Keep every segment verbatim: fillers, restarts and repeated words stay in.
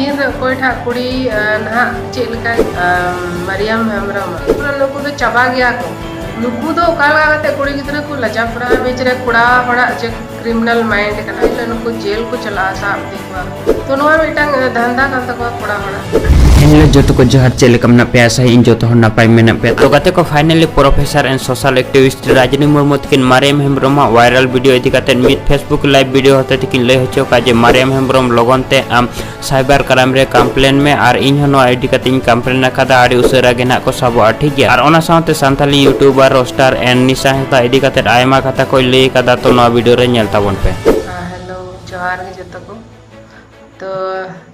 ᱛᱤᱱᱨᱮ ᱚᱠᱚᱭ ᱴᱷᱟᱜ ᱠᱩᱲᱤ ᱱᱟᱦᱟᱜ ᱪᱮᱫ ᱞᱮᱠᱟ ᱢᱟᱨᱤᱭᱟᱢ ᱦᱮᱢᱵᱨᱚᱢ, ᱱᱩᱠᱩ ᱫᱚ ᱪᱟᱵᱟ ᱜᱮᱭᱟ ᱠᱚ᱾ ᱱᱩᱠᱩ ᱫᱚ ᱚᱠᱟ ᱞᱮᱠᱟ ᱠᱟᱛᱮ ᱠᱩᱲᱤ ᱜᱤᱫᱽᱨᱟᱹ ᱠᱚ ᱞᱟᱡᱟ ᱯᱟᱲᱟᱜᱼᱟ, ᱵᱤᱪ ᱨᱮ ᱠᱚᱲᱟ ᱦᱚᱲᱟᱜ ᱡᱮ ᱠᱨᱤᱢᱤᱱᱟᱞ ᱢᱟᱭᱤᱱᱰ ᱠᱟᱱᱟ, ᱱᱩᱠᱩ ᱡᱮᱞ ᱠᱚ ᱪᱟᱞᱟᱜᱼᱟ ᱥᱟᱵ ᱤᱫᱤ ᱠᱚᱣᱟ᱾ ᱛᱚ ᱱᱚᱣᱟ ᱢᱤᱫᱴᱟᱝ ᱫᱷᱟᱱᱫᱟ ᱠᱟᱱ ᱛᱟᱠᱚᱣᱟ ᱠᱚᱲᱟ ᱦᱚᱲᱟᱜ᱾ ᱦᱮᱸ, ᱦᱮᱞᱳ ᱡᱚᱛᱚ ᱠᱚ ᱡᱚᱦᱟᱨ, ᱪᱮᱫ ᱞᱮᱠᱟ ᱢᱮᱱᱟᱜ ᱯᱮᱭᱟ? ᱟᱥᱟᱭᱟᱹᱧ ᱡᱚᱛᱚ ᱦᱚᱲ ᱱᱟᱯᱟᱭ ᱢᱮᱱᱟᱜ ᱯᱮᱭᱟ᱾ ᱛᱚ ᱜᱟᱛᱮ ᱠᱚ, finally professor and social activist ᱨᱟᱡᱽᱱᱤ ᱢᱩᱨᱢᱩ ᱛᱟᱹᱠᱤᱱ ᱢᱟᱨᱤᱭᱟᱢ ᱦᱮᱢᱵᱨᱚᱢᱟᱜ viral video ᱤᱫᱤ ᱠᱟᱛᱮ ᱢᱤᱫ Facebook live video ᱦᱚᱛᱮ ᱛᱮᱠᱤᱱ ᱞᱟᱹᱭ ᱦᱚᱪᱚ ᱠᱟᱜᱼᱟ ᱡᱮ ᱢᱟᱨᱤᱭᱟᱢ ᱦᱮᱢᱵᱨᱚᱢ ᱞᱚᱜᱚᱱ ᱛᱮ ᱟᱢ cyber crime ᱨᱮ complain ᱢᱮ ᱟᱨ ᱤᱧ ᱦᱚᱸ ᱱᱚᱣᱟ ᱤᱫᱤ ᱠᱟᱛᱮ ᱤᱧ complain ᱟᱠᱟᱫᱟ, ᱟᱹᱰᱤ ᱩᱥᱟᱹᱨᱟ ᱜᱮ ᱱᱟᱦᱟᱜ ᱠᱚ ᱥᱟᱵᱚᱜᱼᱟ, ᱴᱷᱤᱠ ᱜᱮᱭᱟ? ᱟᱨ ᱚᱱᱟ ᱥᱟᱶᱛᱮ ᱥᱟᱱᱛᱟᱞᱤ YouTuber roaster and ᱱᱤᱥᱟ ᱦᱟᱸᱥᱫᱟ ᱤᱫᱤ ᱠᱟᱛᱮ ᱟᱭᱢᱟ ᱠᱟᱛᱷᱟ ᱠᱚᱭ ᱞᱟᱹᱭ ᱟᱠᱟᱫᱟ, ᱛᱚ ᱱᱚᱣᱟ video ᱨᱮ ᱧᱮᱞ ᱛᱟᱵᱚᱱ ᱯᱮ᱾ ᱦᱮᱸ, ᱦᱮᱞᱳ, ᱡᱚᱦᱟᱨ ᱜᱮ ᱡᱚᱛᱚ ᱠᱚ᱾ ᱛᱚ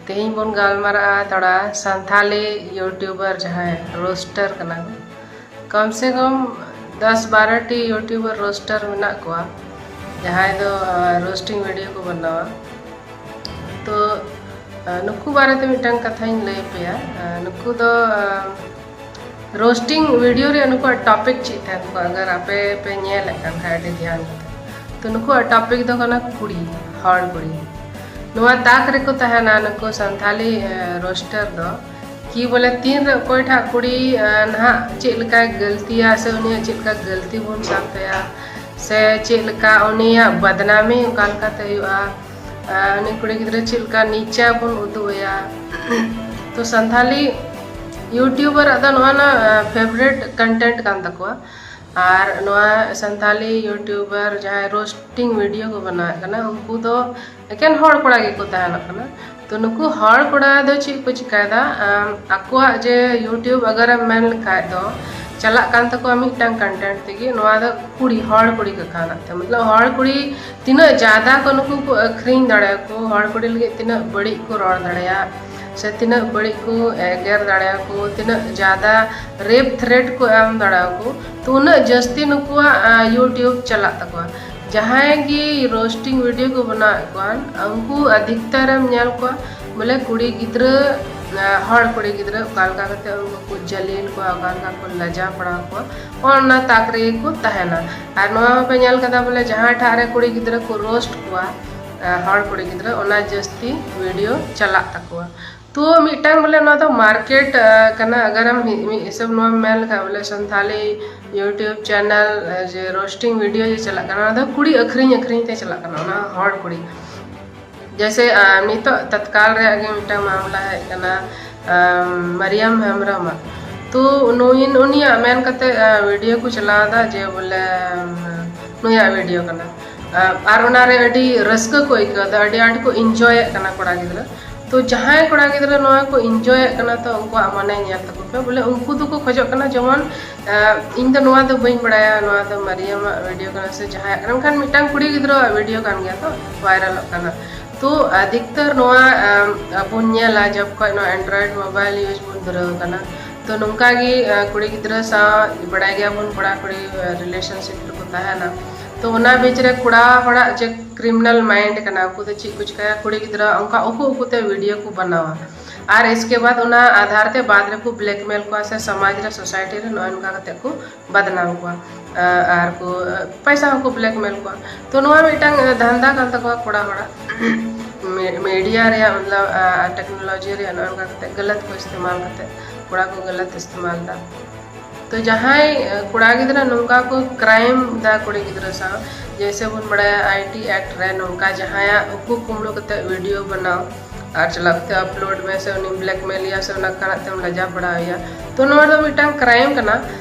ᱛᱮᱦᱮᱧ ᱵᱚᱱ ᱜᱟᱞᱢᱟᱨᱟᱜᱼᱟ ᱛᱷᱚᱲᱟ ᱥᱟᱱᱛᱷᱟᱞᱤ YouTuber ᱡᱟᱦᱟᱸᱭ roaster ᱠᱟᱱᱟ ᱠᱚ᱾ ᱠᱚᱢ ᱥᱮ ᱠᱚᱢ ᱫᱚᱥ ᱵᱟᱨᱚ ᱴᱤ YouTuber roaster ᱢᱮᱱᱟᱜ ᱠᱚᱣᱟ, ᱡᱟᱦᱟᱸᱭ ᱫᱚ ᱨᱳᱥᱴᱤᱝ ᱵᱷᱤᱰᱤᱭᱳ ᱠᱚ ᱵᱮᱱᱟᱣᱟ᱾ ᱛᱚ ᱱᱩᱠᱩ ᱵᱟᱨᱮᱛᱮ ᱢᱤᱫᱴᱟᱝ ᱠᱟᱛᱷᱟᱧ ᱞᱟᱹᱭ ᱟᱯᱮᱭᱟ᱾ ᱱᱩᱠᱩ ᱫᱚ ᱨᱳᱥᱴᱤᱝ ᱵᱷᱤᱰᱤᱭᱳ ᱨᱮᱭᱟᱜ ᱱᱩᱠᱩᱣᱟᱜ ᱴᱚᱯᱤᱠ ᱪᱮᱫ ᱛᱟᱦᱮᱱ ᱛᱟᱠᱚᱣᱟ, ᱟᱜᱟᱨ ᱟᱯᱮ ᱯᱮ ᱧᱮᱞᱮᱫ ᱠᱟᱱ ᱠᱷᱟᱱ ᱟᱹᱰᱤ ᱫᱷᱮᱭᱟᱱ ᱠᱟᱛᱮ, ᱛᱚ ᱱᱩᱠᱩᱣᱟᱜ ᱴᱚᱯᱤᱠ ᱫᱚ ᱠᱟᱱᱟ ᱠᱩᱲᱤ, ᱦᱚᱲ ᱠᱩᱲᱤ᱾ ᱱᱚᱣᱟ ᱛᱟᱠ ᱨᱮᱠᱚ ᱛᱟᱦᱮᱱᱟ ᱱᱩᱠᱩ ᱥᱟᱱᱛᱷᱟᱞᱤ ᱨᱳᱥᱴᱟᱨ ᱫᱚ, ᱠᱤ ᱵᱚᱞᱮ ᱛᱤᱱ ᱨᱮ ᱚᱠᱚᱭ ᱴᱷᱟᱜ ᱠᱩᱲᱤ ᱱᱟᱦᱟᱜ ᱪᱮᱫ ᱞᱮᱠᱟᱭ ᱜᱟᱹᱞᱛᱤᱭᱟ ᱥᱮ ᱩᱱᱤᱭᱟᱜ ᱪᱮᱫ ᱞᱮᱠᱟ ᱜᱟᱹᱞᱛᱤ ᱵᱚᱱ ᱥᱟᱵ ᱛᱟᱭᱟ, ᱥᱮ ᱪᱮᱫ ᱞᱮᱠᱟ ᱩᱱᱤᱭᱟᱜ ᱵᱟᱫᱱᱟᱢᱤ ᱚᱠᱟ ᱞᱮᱠᱟᱛᱮ ᱦᱩᱭᱩᱜᱼᱟ, ᱩᱱᱤ ᱠᱩᱲᱤ ᱜᱤᱫᱽᱨᱟᱹ ᱪᱮᱫ ᱞᱮᱠᱟ ᱱᱤᱪᱟ ᱵᱚᱱ ᱩᱫᱩᱜ ᱟᱭᱟ᱾ ᱛᱚ ᱥᱟᱱᱛᱷᱟᱞᱤ YouTuber ᱟᱜ ᱫᱚ ᱱᱚᱣᱟ ᱱᱟ favourite content ᱠᱟᱱ ᱛᱟᱠᱚᱣᱟ᱾ ᱟᱨ ᱱᱚᱣᱟ ᱥᱟᱱᱛᱷᱟᱞᱤ YouTuber ᱡᱟᱦᱟᱸᱭ roasting video ᱠᱚ ᱵᱮᱱᱟᱣᱮᱫ ᱠᱟᱱᱟ, ᱩᱱᱠᱩ ᱫᱚ ᱮᱠᱮᱱ ᱦᱚᱲ ᱠᱚᱲᱟ ᱜᱮᱠᱚ ᱛᱟᱦᱮᱱᱚᱜ ᱠᱟᱱᱟ᱾ ᱛᱚ ᱱᱩᱠᱩ ᱦᱚᱲ ᱠᱚᱲᱟ ᱫᱚ ᱪᱮᱫ ᱠᱚ ᱪᱤᱠᱟᱭᱮᱫᱟ, ᱟᱠᱚᱣᱟᱜ ᱡᱮ YouTube ᱟᱜᱟᱨᱮᱢ ᱢᱮᱱ ᱞᱮᱠᱷᱟᱡ ᱫᱚ ᱪᱟᱞᱟᱜ ᱠᱟᱱ ᱛᱟᱠᱚᱣᱟ ᱢᱤᱫᱴᱟᱝ content ᱛᱮᱜᱮ᱾ ᱱᱚᱣᱟ ᱫᱚ ᱠᱩᱲᱤ, ᱦᱚᱲ ᱠᱩᱲᱤ ᱠᱟᱛᱷᱟ ᱢᱮᱱᱟᱜ ᱛᱮ, ᱢᱚᱛᱞᱚᱵ ᱦᱚᱲ ᱠᱩᱲᱤ ᱛᱤᱱᱟᱹᱜ ᱡᱟᱫᱟ ᱠᱚ ᱱᱩᱠᱩ ᱠᱚ ᱟᱹᱠᱷᱨᱤᱧ ᱫᱟᱲᱮᱭᱟᱠᱚ, ᱦᱚᱲ ᱠᱩᱲᱤ ᱞᱟᱹᱜᱤᱫ ᱛᱤᱱᱟᱹᱜ ᱵᱟᱹᱲᱤᱡ ᱠᱚ ᱨᱚᱲ ᱫᱟᱲᱮᱭᱟᱜ, ᱥᱮ ᱛᱤᱱᱟᱹᱜ ᱵᱟᱹᱲᱤᱡ ᱠᱚ ᱮᱜᱮᱨ ᱫᱟᱲᱮᱭᱟᱠᱚ, ᱛᱤᱱᱟᱹᱜ ᱡᱟᱫᱟ rape threat ᱠᱚ ᱮᱢ ᱫᱟᱲᱮᱭᱟᱠᱚ, ᱛᱚ ᱩᱱᱟᱹᱜ ᱡᱟᱹᱥᱛᱤ ᱱᱩᱠᱩᱣᱟᱜ YouTube ᱪᱟᱞᱟᱜ ᱛᱟᱠᱚᱣᱟ᱾ ᱡᱟᱦᱟᱸᱭ ᱜᱮ roasting video ᱠᱚ ᱵᱮᱱᱟᱣᱮᱫ ᱠᱚᱣᱟ, ᱩᱱᱠᱩ ᱟᱫᱷᱤᱠᱛᱟᱨᱮᱢ ᱧᱮᱞ ᱠᱚᱣᱟ ᱵᱚᱞᱮ ᱠᱩᱲᱤ ᱜᱤᱫᱽᱨᱟᱹ, ᱦᱚᱲ ᱠᱩᱲᱤ ᱜᱤᱫᱽᱨᱟᱹ ᱚᱠᱟ ᱞᱮᱠᱟ ᱠᱟᱛᱮ ᱩᱱᱠᱩ ᱠᱚ ᱡᱟᱹᱞᱤᱞ ᱠᱚᱣᱟ, ᱚᱠᱟ ᱞᱮᱠᱟ ᱠᱚ ᱞᱟᱡᱟᱣ ᱯᱟᱲᱟᱣ ᱠᱚᱣᱟ, ᱚᱱᱟ ᱛᱟᱠ ᱨᱮᱜᱮ ᱠᱚ ᱛᱟᱦᱮᱱᱟ᱾ ᱟᱨ ᱱᱚᱣᱟ ᱦᱚᱸᱯᱮ ᱧᱮᱞ ᱠᱟᱫᱟ ᱵᱚᱞᱮ ᱡᱟᱦᱟᱸ ᱴᱷᱟᱜ ᱨᱮ ᱠᱩᱲᱤ ᱜᱤᱫᱽᱨᱟᱹ ᱠᱚ roast ᱠᱚᱣᱟ, ᱦᱚᱲ ᱠᱩᱲᱤ ᱜᱤᱫᱽᱨᱟᱹ ᱚᱱᱟ ᱡᱟᱹᱥᱛᱤ ᱵᱷᱤᱰᱤᱭᱳ ᱪᱟᱞᱟᱜ ᱛᱟᱠᱚᱣᱟ᱾ ᱛᱚ ᱢᱤᱫᱴᱟᱝ ᱵᱚᱞᱮ ᱱᱚᱣᱟ ᱫᱚ ᱢᱟᱨᱠᱮᱴ ᱠᱟᱱᱟ᱾ ᱟᱜᱟᱨ ᱟᱢ ᱢᱤᱫ ᱦᱤᱥᱟᱹᱵ ᱱᱚᱣᱟᱢ ᱢᱮᱱ ᱞᱮᱠᱷᱟᱱ ᱵᱚᱞᱮ ᱥᱟᱱᱛᱷᱟᱞᱤ YouTube ᱪᱮᱱᱮᱞ ᱡᱮ ᱨᱳᱥᱴᱤᱝ ᱵᱷᱤᱰᱤᱭᱳ ᱡᱮ ᱪᱟᱞᱟᱜ ᱠᱟᱱᱟ, ᱚᱱᱟ ᱫᱚ ᱠᱩᱲᱤ ᱟᱹᱠᱷᱨᱤᱧ ᱟᱹᱠᱷᱨᱤᱧ ᱛᱮ ᱪᱟᱞᱟᱜ ᱠᱟᱱᱟ, ᱚᱱᱟ ᱦᱚᱲ ᱠᱩᱲᱤ᱾ ᱡᱮᱭᱥᱮ ᱱᱤᱛᱚᱜ ᱛᱚᱛᱠᱟᱞ ᱨᱮᱭᱟᱜ ᱜᱮ ᱢᱤᱫᱴᱟᱝ ᱢᱟᱢᱞᱟ ᱦᱮᱡ ᱠᱟᱱᱟ, ᱢᱟᱨᱤᱭᱟᱢ ᱦᱮᱢᱵᱨᱚᱢᱟᱜ᱾ ᱛᱚ ᱱᱩᱭ ᱩᱱᱤᱭᱟᱜ ᱢᱮᱱ ᱠᱟᱛᱮ ᱵᱷᱤᱰᱤᱭᱳ ᱠᱚ ᱪᱟᱞᱟᱣ ᱮᱫᱟ ᱡᱮ ᱵᱚᱞᱮ ᱱᱩᱭᱟᱜ ᱵᱷᱤᱰᱤᱭᱳ ᱠᱟᱱᱟ᱾ ᱟᱨ ᱚᱱᱟᱨᱮ ᱟᱹᱰᱤ ᱨᱟᱹᱥᱠᱟᱹ ᱠᱚ ᱟᱹᱭᱠᱟᱹᱣ ᱮᱫᱟ, ᱟᱹᱰᱤ ᱟᱸᱴ ᱠᱚ ᱤᱱᱡᱚᱭᱮᱫ ᱠᱟᱱᱟ ᱠᱚᱲᱟ ᱜᱤᱫᱽᱨᱟᱹ᱾ ᱛᱚ ᱡᱟᱦᱟᱸᱭ ᱠᱚᱲᱟ ᱜᱤᱫᱽᱨᱟᱹ ᱱᱚᱣᱟ ᱠᱚ ᱤᱱᱡᱚᱭᱮᱫ ᱠᱟᱱᱟ, ᱛᱚ ᱩᱱᱠᱩᱣᱟᱜ ᱢᱚᱱᱮ ᱧᱮᱞ ᱛᱟᱠᱚ ᱯᱮ, ᱵᱚᱞᱮ ᱩᱱᱠᱩ ᱫᱚᱠᱚ ᱠᱷᱚᱡᱚᱜ ᱠᱟᱱᱟ ᱡᱮᱢᱚᱱ ᱤᱧ ᱫᱚ ᱱᱚᱣᱟ ᱫᱚ ᱵᱟᱹᱧ ᱵᱟᱲᱟᱭᱟ, ᱱᱚᱣᱟ ᱫᱚ ᱢᱟᱨᱤᱭᱟᱢᱟᱜ ᱵᱷᱤᱰᱤᱭᱳ ᱠᱟᱱᱟ ᱥᱮ ᱡᱟᱦᱟᱸᱭᱟᱜ ᱠᱟᱱᱟ, ᱢᱮᱱᱠᱷᱟᱱ ᱢᱤᱫᱴᱟᱝ ᱠᱩᱲᱤ ᱜᱤᱫᱽᱨᱟᱹᱣᱟᱜ ᱵᱷᱤᱰᱤᱭᱳ ᱠᱟᱱ ᱜᱮᱭᱟ, ᱛᱚ ᱵᱷᱟᱭᱨᱟᱞᱚᱜ ᱠᱟᱱᱟ᱾ ᱛᱚ ᱟᱫᱷᱤᱠᱛᱟᱨ ᱱᱚᱣᱟ ᱟᱵᱚ ᱧᱮᱞᱟ ᱡᱚᱵ ᱠᱷᱚᱱ ᱱᱚᱣᱟ ᱮᱱᱰᱨᱚᱭᱮᱰ ᱢᱳᱵᱟᱭᱤᱞ ᱤᱭᱩᱡᱽ ᱵᱚᱱ ᱫᱷᱩᱨᱟᱹᱣ ᱠᱟᱱᱟ᱾ ᱛᱚ ᱱᱚᱝᱠᱟ ᱜᱮ ᱠᱩᱲᱤ ᱜᱤᱫᱽᱨᱟᱹ ᱥᱟᱶ, ᱵᱟᱲᱟᱭ ᱜᱮᱭᱟᱵᱚᱱ ᱠᱚᱲᱟ ᱠᱩᱲᱤ ᱨᱤᱞᱮᱥᱚᱱᱥᱤᱯ ᱨᱮᱠᱚ ᱛᱟᱦᱮᱱᱟ, ᱛᱚ ᱚᱱᱟ ᱵᱤᱪ ᱨᱮ ᱠᱚᱲᱟ ᱦᱚᱲᱟᱜ ᱡᱮ ᱠᱨᱤᱢᱤᱱᱟᱞ ᱢᱟᱭᱤᱱᱰ ᱠᱟᱱᱟ, ᱩᱱᱠᱩ ᱫᱚ ᱪᱮᱫ ᱠᱚ ᱪᱤᱠᱟᱹᱭᱟ, ᱠᱩᱲᱤ ᱜᱤᱫᱽᱨᱟᱹ ᱚᱱᱠᱟ ᱩᱠᱩ ᱩᱠᱩᱛᱮ ᱵᱷᱤᱰᱤᱭᱳ ᱠᱚ ᱵᱮᱱᱟᱣᱟ᱾ ᱟᱨ ᱤᱥᱠᱮ ᱵᱟᱫ ᱚᱱᱟ ᱟᱫᱷᱟᱨ ᱛᱮ ᱵᱟᱫ ᱨᱮᱠᱚ ᱵᱞᱮᱠᱢᱮᱞ ᱠᱚᱣᱟ ᱥᱮ ᱥᱚᱢᱟᱡᱽ ᱨᱮ, ᱥᱳᱥᱟᱭᱴᱤ ᱨᱮ ᱱᱚᱜᱼᱚᱭ ᱱᱚᱝᱠᱟ ᱠᱟᱛᱮ ᱠᱚ ᱵᱟᱫᱱᱟᱢ ᱠᱚᱣᱟ᱾ ᱟᱨ ᱠᱚ ᱯᱚᱭᱥᱟ ᱦᱚᱸᱠᱚ ᱵᱞᱮᱠᱢᱮᱞ ᱠᱚᱣᱟ᱾ ᱛᱚ ᱱᱚᱣᱟ ᱢᱤᱫᱴᱟᱝ ᱫᱷᱟᱱᱫᱟ ᱠᱟᱱ ᱛᱟᱠᱚᱣᱟ ᱠᱚᱲᱟ ᱦᱚᱲᱟᱜ᱾ ᱢᱤᱰᱤᱭᱟ ᱨᱮᱭᱟᱜ ᱢᱚᱛᱞᱚᱵ ᱴᱮᱠᱱᱳᱞᱚᱡᱤ ᱨᱮᱭᱟᱜ ᱱᱚᱜᱼᱚ ᱱᱚᱝᱠᱟ ᱠᱟᱛᱮ ᱜᱟᱞᱟᱛ ᱠᱚ ᱤᱥᱛᱮᱢᱟᱞ ᱠᱟᱛᱮ, ᱠᱚᱲᱟ ᱠᱚ ᱜᱟᱞᱟᱛ ᱤᱥᱛᱮᱢᱟᱞ ᱮᱫᱟ᱾ ᱛᱚ ᱡᱟᱦᱟᱸᱭ ᱠᱚᱲᱟ ᱜᱤᱫᱽᱨᱟᱹ ᱱᱚᱝᱠᱟ ᱠᱚ ᱠᱨᱟᱭᱤᱢ ᱮᱫᱟ ᱠᱩᱲᱤ ᱜᱤᱫᱽᱨᱟᱹ ᱥᱟᱶ, ᱡᱮᱭᱥᱮ ᱵᱚᱱ ᱵᱟᱲᱟᱭᱟ ᱟᱭ ᱴᱤ ᱮᱠᱴ ᱨᱮ ᱱᱚᱝᱠᱟ ᱡᱟᱦᱟᱸᱭᱟᱜ ᱩᱠᱩ ᱠᱩᱢᱲᱩ ᱠᱟᱛᱮ ᱵᱷᱤᱰᱤᱭᱳ ᱵᱮᱱᱟᱣ ᱟᱨ ᱪᱟᱞᱟᱣ ᱠᱟᱛᱮ ᱟᱯᱞᱳᱰ ᱢᱮ ᱥᱮ ᱩᱱᱤ ᱵᱞᱮᱠᱢᱮᱞ ᱮᱭᱟ ᱥᱮ ᱚᱱᱟ ᱠᱟᱱᱟᱜ ᱛᱮᱢ ᱞᱟᱡᱟᱣ ᱵᱟᱲᱟᱣᱮᱭᱟ, ᱛᱚ ᱱᱚᱣᱟ ᱫᱚ ᱢᱤᱫᱴᱟᱝ ᱠᱨᱟᱭᱤᱢ ᱠᱟᱱᱟ᱾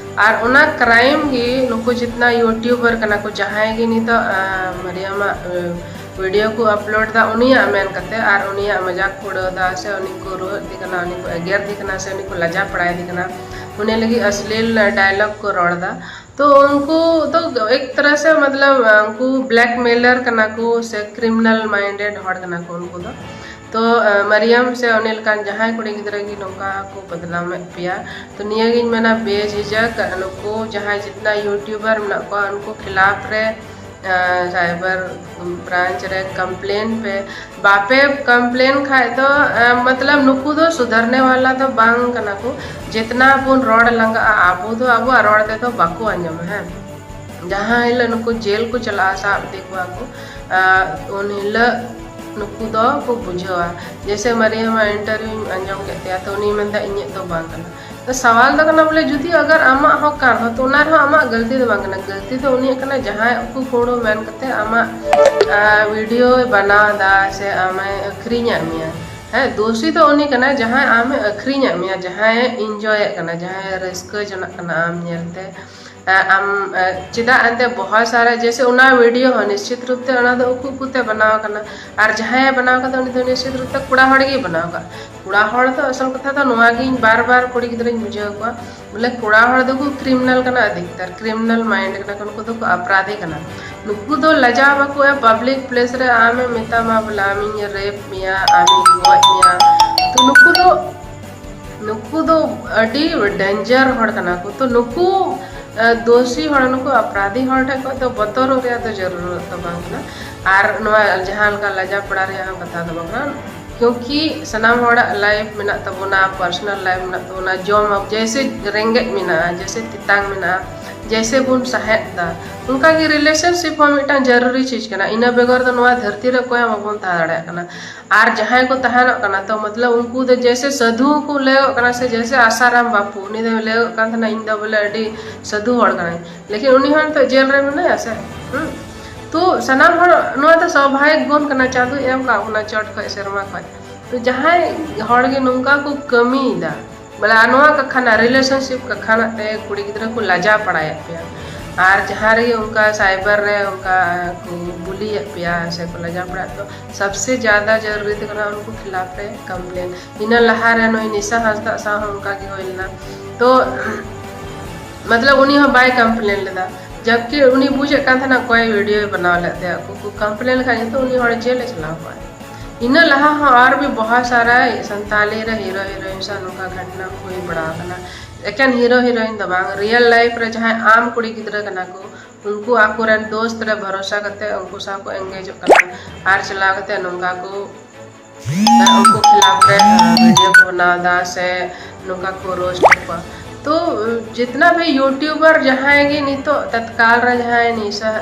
ᱟᱨ ᱚᱱᱟ ᱠᱨᱟᱭᱤᱢ ᱜᱮ ᱱᱩᱠᱩ ᱡᱤᱛᱱᱟ ᱭᱩᱴᱤᱭᱩᱵᱟᱨ ᱠᱟᱱᱟ ᱠᱚ, ᱡᱟᱦᱟᱸᱭ ᱜᱮ ᱱᱤᱛᱚᱜ ᱢᱟᱨᱤᱭᱟᱢᱟᱜ ᱵᱷᱤᱰᱤᱭᱳ ᱠᱚ ᱟᱯᱞᱳᱰ ᱮᱫᱟ ᱩᱱᱤᱭᱟᱜ ᱢᱮᱱ ᱠᱟᱛᱮ, ᱟᱨ ᱩᱱᱤᱭᱟᱜ ᱢᱟᱡᱟᱠ ᱠᱚ ᱩᱲᱟᱹᱣ ᱮᱫᱟ ᱥᱮ ᱩᱱᱤ ᱠᱚ ᱨᱩᱣᱟᱹᱜ ᱫᱤ ᱠᱟᱱᱟ, ᱩᱱᱤ ᱠᱚ ᱮᱜᱮᱨ ᱫᱤ ᱠᱟᱱᱟ ᱥᱮ ᱩᱱᱤ ᱠᱚ ᱞᱟᱡᱟᱣ ᱯᱟᱲᱟᱭ ᱫᱤ ᱠᱟᱱᱟ, ᱩᱱᱤ ᱞᱟᱹᱜᱤᱫ ᱟᱥᱞᱤᱞ ᱰᱟᱭᱞᱚᱜ ᱠᱚ ᱨᱚᱲ ᱮᱫᱟ᱾ ᱛᱚ ᱩᱱᱠᱩ ᱫᱚ ᱮᱠ ᱛᱚᱨᱦ ᱥᱮ ᱢᱚᱛᱞᱚᱵ ᱩᱱᱠᱩ ᱵᱞᱮᱠᱢᱮᱞᱟᱨ ᱠᱟᱱᱟ ᱠᱚ ᱥᱮ ᱠᱨᱤᱢᱤᱱᱟᱞ ᱢᱟᱭᱤᱱᱰᱮᱰ ᱦᱚᱲ ᱠᱟᱱᱟ ᱠᱚ ᱩᱱᱠᱩ ᱫᱚ᱾ ᱛᱚ ᱢᱟᱨᱤᱭᱟᱢ ᱥᱮ ᱩᱱᱤ ᱞᱮᱠᱟᱱ ᱡᱟᱦᱟᱸᱭ ᱠᱩᱲᱤ ᱜᱤᱫᱽᱨᱟᱹ ᱜᱮ ᱱᱚᱝᱠᱟ ᱠᱚ ᱵᱚᱫᱱᱟᱢᱮᱫ ᱯᱮᱭᱟ, ᱛᱚ ᱱᱤᱭᱟᱹ ᱜᱤᱧ ᱢᱮᱱᱟ ᱵᱮᱡᱷᱤᱡᱷᱟᱠ ᱱᱩᱠᱩ ᱡᱟᱦᱟᱸᱭ ᱡᱤᱛᱱᱟ ᱭᱩᱴᱤᱭᱩᱵᱟᱨ ᱢᱮᱱᱟᱜ ᱠᱚᱣᱟ ᱩᱱᱠᱩ ᱠᱷᱤᱞᱟᱯ ᱨᱮ ᱥᱟᱭᱵᱟᱨ ᱵᱨᱟᱧᱪ ᱨᱮ ᱠᱚᱢᱯᱞᱮᱱ ᱯᱮ᱾ ᱵᱟᱯᱮ ᱠᱚᱢᱯᱞᱮᱱ ᱠᱷᱟᱡ ᱫᱚ ᱢᱚᱛᱞᱚᱵ ᱱᱩᱠᱩ ᱫᱚ ᱥᱩᱫᱷᱟᱨᱱᱮ ᱣᱟᱞᱟ ᱫᱚ ᱵᱟᱝ ᱠᱟᱱᱟ ᱠᱚ᱾ ᱡᱤᱛᱱᱟ ᱵᱚᱱ ᱨᱚᱲ ᱞᱟᱸᱜᱟᱜᱼᱟ ᱟᱵᱚ ᱫᱚ ᱟᱵᱚᱣᱟᱜ ᱨᱚᱲ ᱛᱮᱫᱚ ᱵᱟᱠᱚ ᱟᱸᱡᱚᱢᱟ᱾ ᱦᱮᱸ, ᱡᱟᱦᱟᱸ ᱦᱤᱞᱳᱜ ᱱᱩᱠᱩ ᱡᱮᱞ ᱠᱚ ᱪᱟᱞᱟᱜᱼᱟ, ᱥᱟᱵ ᱤᱫᱤ ᱠᱚᱣᱟ ᱠᱚ, ᱟᱨ ᱩᱱ ᱦᱤᱞᱳᱜ ᱱᱩᱠᱩ ᱫᱚ ᱠᱚ ᱵᱩᱡᱷᱟᱹᱣᱟ᱾ ᱡᱮᱭᱥᱮ ᱢᱟᱨᱤᱭᱟᱢᱟᱜ interview ᱤᱧ ᱟᱸᱡᱚᱢ ᱠᱮᱫ ᱛᱟᱭᱟ, ᱛᱚ ᱩᱱᱤ ᱢᱮᱱᱫᱟ, "ᱤᱧᱟᱹᱜ ᱫᱚ ᱵᱟᱝ ᱠᱟᱱᱟ᱾" ᱛᱚ ᱥᱟᱣᱟᱞ ᱫᱚ ᱠᱟᱱᱟ ᱵᱚᱞᱮ, ᱡᱩᱫᱤ ᱟᱜᱟᱨ ᱟᱢᱟᱜ ᱦᱚᱸ ᱠᱟᱱ ᱦᱚᱸ, ᱛᱚ ᱚᱱᱟ ᱨᱮᱦᱚᱸ ᱟᱢᱟᱜ ᱜᱟᱹᱞᱛᱤ ᱫᱚ ᱵᱟᱝ ᱠᱟᱱᱟ᱾ ᱜᱟᱹᱞᱛᱤ ᱫᱚ ᱩᱱᱤᱭᱟᱜ ᱠᱟᱱᱟ, ᱡᱟᱦᱟᱸᱭ ᱩᱠᱩ ᱠᱩᱢᱲᱩ ᱢᱮᱱ ᱠᱟᱛᱮ ᱟᱢᱟᱜ, ᱟ, videoᱭ ᱵᱮᱱᱟᱣ ᱮᱫᱟ ᱥᱮ ᱟᱢᱮ ᱟᱹᱠᱷᱨᱤᱧᱮᱫ ᱢᱮᱭᱟ᱾ ᱦᱮᱸ, ᱫᱳᱥᱤ ᱫᱚ ᱩᱱᱤ ᱠᱟᱱᱟ, ᱡᱟᱦᱟᱸᱭ ᱟᱢᱮ ᱟᱹᱠᱷᱨᱤᱧᱮᱫ ᱢᱮᱭᱟ, ᱡᱟᱦᱟᱸᱭᱮ enjoyᱮᱫ ᱠᱟᱱᱟ, ᱡᱟᱦᱟᱸᱭᱮ ᱨᱟᱹᱥᱠᱟᱹ ᱡᱚᱱᱟᱜ ᱠᱟᱱᱟ ᱟᱢ ᱧᱮᱞᱛᱮ᱾ ᱮ, ᱟᱢ, ᱮ, ᱪᱮᱫᱟᱜ ᱮᱱᱛᱮ ᱵᱚᱦᱚᱛ ᱥᱟᱨᱟ, ᱡᱮᱭᱥᱮ ᱚᱱᱟ video ᱦᱚᱸ ᱱᱤᱥᱪᱤᱛ ᱨᱩᱯ ᱛᱮ ᱚᱱᱟ ᱫᱚ ᱩᱠᱩ ᱩᱠᱩ ᱛᱮ ᱵᱮᱱᱟᱣ ᱟᱠᱟᱱᱟ, ᱟᱨ ᱡᱟᱦᱟᱸᱭᱮ ᱵᱮᱱᱟᱣ ᱠᱟᱫᱟ ᱩᱱᱤ ᱫᱚ ᱱᱤᱥᱪᱤᱛ ᱨᱩᱯ ᱛᱮ ᱠᱚᱲᱟ ᱦᱚᱲ ᱜᱮᱭ ᱵᱮᱱᱟᱣ ᱟᱠᱟᱫ᱾ ᱠᱚᱲᱟ ᱦᱚᱲ ᱫᱚ ᱟᱥᱚᱞ ᱠᱟᱛᱷᱟ ᱫᱚ ᱱᱚᱣᱟ ᱜᱤᱧ ᱵᱟᱨ ᱵᱟᱨ ᱠᱩᱲᱤ ᱜᱤᱫᱽᱨᱟᱹᱧ ᱵᱩᱡᱷᱟᱹᱣ ᱠᱚᱣᱟ, ᱵᱚᱞᱮ ᱠᱚᱲᱟ ᱦᱚᱲ ᱫᱚᱠᱚ criminal ᱠᱟᱱᱟ, ᱟᱫᱷᱤᱠᱛᱟᱨ criminal mind ᱠᱟᱱᱟ ᱠᱚ, ᱱᱩᱠᱩ ᱫᱚᱠᱚ ᱟᱯᱨᱟᱫᱷᱤ ᱠᱟᱱᱟ᱾ ᱱᱩᱠᱩ ᱫᱚ ᱞᱟᱡᱟᱣ ᱵᱟᱠᱚ ᱮ, public place ᱨᱮ ᱟᱢᱮ ᱢᱮᱛᱟᱢᱟ ᱵᱚᱞᱮ ᱟᱢᱤᱧ rape ᱢᱮᱭᱟ, ᱟᱢᱤᱧ ᱜᱚᱡ ᱢᱮᱭᱟ, ᱛᱚ ᱱᱩᱠᱩ ᱫᱚ, ᱱᱩᱠᱩ ᱫᱚ ᱟᱹᱰᱤ danger ᱦᱚᱲ ᱠᱟᱱᱟ ᱠᱚ᱾ ᱛᱚ ᱱᱩᱠᱩ, ᱮ, ᱫᱳᱥᱤ ᱦᱚᱲ, ᱱᱩᱠᱩ ᱟᱯᱨᱟᱫᱷᱤ ᱦᱚᱲ ᱴᱷᱮᱱ ᱠᱷᱚᱱ ᱫᱚ ᱵᱚᱛᱚᱨᱚᱜ ᱨᱮᱭᱟᱜ ᱫᱚ ᱡᱟᱹᱨᱩᱨᱚᱛ ᱫᱚ ᱵᱟᱝ ᱠᱟᱱᱟ᱾ ᱟᱨ ᱱᱚᱣᱟ ᱡᱟᱦᱟᱸ ᱞᱮᱠᱟ ᱞᱟᱡᱟ ᱯᱟᱲᱟ ᱨᱮᱭᱟᱜ ᱦᱚᱸ ᱠᱟᱛᱷᱟ ᱫᱚ ᱵᱟᱝ ᱠᱟᱱᱟ, ᱠᱤᱭᱩᱸᱠᱤ ᱥᱟᱱᱟᱢ ᱦᱚᱲᱟᱜ life ᱢᱮᱱᱟᱜ ᱛᱟᱵᱚᱱᱟ, personal life ᱢᱮᱱᱟᱜ ᱛᱟᱵᱚᱱᱟ, ᱡᱚᱢ ᱟᱵᱚ, ᱡᱮᱭᱥᱮ ᱨᱮᱸᱜᱮᱡ ᱢᱮᱱᱟᱜᱼᱟ, ᱡᱮᱭᱥᱮ ᱛᱮᱛᱟᱝ ᱢᱮᱱᱟᱜᱼᱟ, ᱡᱮᱭᱥᱮ ᱵᱚᱱ ᱥᱟᱦᱮᱫ ᱫᱟ, ᱚᱱᱠᱟᱜᱮ relationship ᱦᱚᱸ ᱢᱤᱫᱴᱟᱝ ᱡᱟᱹᱨᱩᱨᱤ ᱪᱤᱡᱽ ᱠᱟᱱᱟ᱾ ᱤᱱᱟᱹ ᱵᱮᱜᱚᱨ ᱫᱚ ᱱᱚᱣᱟ ᱫᱷᱟᱹᱨᱛᱤ ᱨᱮ ᱚᱠᱚᱭ ᱦᱚᱸ ᱵᱟᱵᱚᱱ ᱛᱟᱦᱮᱸ ᱫᱟᱲᱮᱭᱟᱜ ᱠᱟᱱᱟ᱾ ᱟᱨ ᱡᱟᱦᱟᱸᱭ ᱠᱚ ᱛᱟᱦᱮᱱᱚᱜ ᱠᱟᱱᱟ, ᱛᱚ ᱢᱚᱛᱞᱚᱵ ᱩᱱᱠᱩ ᱫᱚ ᱡᱮᱭᱥᱮ ᱥᱟᱹᱫᱷᱩ ᱠᱚ ᱞᱟᱹᱭᱚᱜ ᱠᱟᱱᱟ, ᱥᱮ ᱡᱮᱭᱥᱮ ᱟᱥᱟᱨᱟᱢ ᱵᱟᱯᱩ, ᱩᱱᱤ ᱫᱚᱭ ᱞᱟᱹᱭᱚᱜ ᱠᱟᱱ ᱛᱟᱦᱮᱱᱟ, "ᱤᱧ ᱫᱚ ᱵᱚᱞᱮ ᱟᱹᱰᱤ ᱥᱟᱹᱫᱷᱩ ᱦᱚᱲ ᱠᱟᱱᱟᱹᱧ", ᱞᱮᱠᱤᱱ ᱩᱱᱤ ᱦᱚᱸ ᱱᱤᱛᱚᱜ ᱡᱮᱞ ᱨᱮ ᱢᱮᱱᱟᱭᱟ ᱥᱮ᱾ ᱦᱩᱸ᱾ ᱛᱚ ᱥᱟᱱᱟᱢ ᱦᱚᱲ, ᱱᱚᱣᱟ ᱫᱚ ᱥᱟᱵᱷᱟᱵᱤᱠ ᱜᱩᱱ ᱠᱟᱱᱟ, ᱪᱟᱸᱫᱳᱭ ᱮᱢ ᱠᱟᱜ ᱵᱚᱱᱟ ᱪᱚᱴ ᱠᱷᱚᱡ, ᱥᱮᱨᱢᱟ ᱠᱷᱚᱡ᱾ ᱛᱚ ᱡᱟᱦᱟᱸᱭ ᱦᱚᱲ ᱜᱮ ᱱᱚᱝᱠᱟ ᱠᱚ ᱠᱟᱹᱢᱤᱭᱮᱫᱟ, ᱵᱚᱞᱮ ᱟᱨ ᱱᱚᱣᱟ ᱠᱟᱠᱷᱟᱱᱟ, relationship ᱠᱟᱠᱷᱟᱱᱟᱜ ᱛᱮ ᱠᱩᱲᱤ ᱜᱤᱫᱽᱨᱟᱹ ᱠᱚ ᱞᱟᱡᱟ ᱯᱟᱲᱟᱭᱮᱫ ᱯᱮᱭᱟ, ᱟᱨ ᱡᱟᱦᱟᱸ ᱨᱮᱜᱮ ᱚᱱᱠᱟ cyber ᱨᱮ ᱚᱱᱠᱟ ᱠᱚ bullyᱮᱫ ᱯᱮᱭᱟ ᱥᱮ ᱠᱚ ᱞᱟᱡᱟ ᱯᱟᱲᱟᱭᱮᱫ ᱯᱮᱭᱟ, ᱥᱚᱵᱥᱮ ᱡᱟᱫᱟ ᱡᱟᱹᱨᱩᱨᱤ ᱫᱚ ᱠᱟᱱᱟ ᱩᱱᱠᱩ ᱠᱷᱤᱞᱟᱯ ᱨᱮ complain᱾ ᱤᱱᱟᱹ ᱞᱟᱦᱟ ᱨᱮ ᱱᱩᱭ ᱱᱤᱥᱟ ᱦᱟᱸᱥᱫᱟ ᱥᱟᱶ ᱦᱚᱸ ᱚᱱᱠᱟ ᱜᱮ ᱦᱩᱭ ᱞᱮᱱᱟ᱾ ᱛᱚ ᱢᱚᱛᱞᱚᱵ ᱩᱱᱤ ᱦᱚᱸ ᱵᱟᱭ complain ᱞᱮᱫᱟ, ᱡᱟᱵᱠᱤ ᱩᱱᱤ ᱵᱩᱡᱮᱫ ᱠᱟᱱ ᱛᱟᱦᱮᱱᱟ ᱚᱠᱚᱭ videoᱭ ᱵᱮᱱᱟᱣ ᱞᱮᱫ ᱛᱟᱭᱟ᱾ ᱩᱱᱠᱩ ᱠᱚ complain ᱞᱮᱠᱷᱟᱱ ᱱᱤᱛᱚᱜ ᱩᱱᱤ ᱦᱚᱲ ᱡᱮᱞ ᱮ ᱪᱟᱞᱟᱣ ᱠᱚᱜᱼᱟ᱾ ᱤᱱᱟᱹ ᱞᱟᱦᱟ ᱦᱚᱸ ᱟᱨ ᱵᱤ ᱵᱚᱦᱟ ᱥᱟᱨᱟ ᱥᱟᱱᱛᱟᱞᱤ ᱨᱮ hero heroine ᱥᱟᱶ ᱱᱚᱝᱠᱟ ᱜᱷᱚᱴᱱᱟ ᱦᱩᱭ ᱵᱟᱲᱟ ᱟᱠᱟᱱᱟ᱾ ᱮᱠᱮᱱ hero heroine ᱫᱚ ᱵᱟᱝ, real life ᱨᱮ ᱡᱟᱦᱟᱸᱭ ᱟᱢ ᱠᱩᱲᱤ ᱜᱤᱫᱽᱨᱟᱹ ᱠᱟᱱᱟ ᱠᱚ, ᱩᱱᱠᱩ ᱟᱠᱚᱨᱮᱱ ᱫᱳᱥᱛ ᱨᱮ ᱵᱷᱚᱨᱚᱥᱟ ᱠᱟᱛᱮ ᱩᱱᱠᱩ ᱥᱟᱶ ᱠᱚ engageᱚᱜ ᱠᱟᱱᱟ, ᱟᱨ ᱪᱟᱞᱟᱣ ᱠᱟᱛᱮ ᱱᱚᱝᱠᱟ ᱠᱚ ᱩᱱᱠᱩ ᱠᱷᱤᱞᱟᱯ ᱨᱮ video ᱠᱚ ᱵᱮᱱᱟᱣ ᱮᱫᱟ ᱥᱮ ᱱᱚᱝᱠᱟ ᱠᱚ roast ᱮᱫ ᱠᱚᱣᱟ᱾ ᱛᱚ ᱡᱤᱛᱱᱟ ᱵᱷᱤ ᱭᱩᱴᱤᱭᱩᱵᱟᱨ ᱡᱟᱦᱟᱸᱭ ᱜᱮ ᱱᱤᱛᱚᱜ ᱛᱚᱛᱠᱟᱞ ᱨᱮ ᱡᱟᱦᱟᱸᱭ ᱱᱤᱥᱟ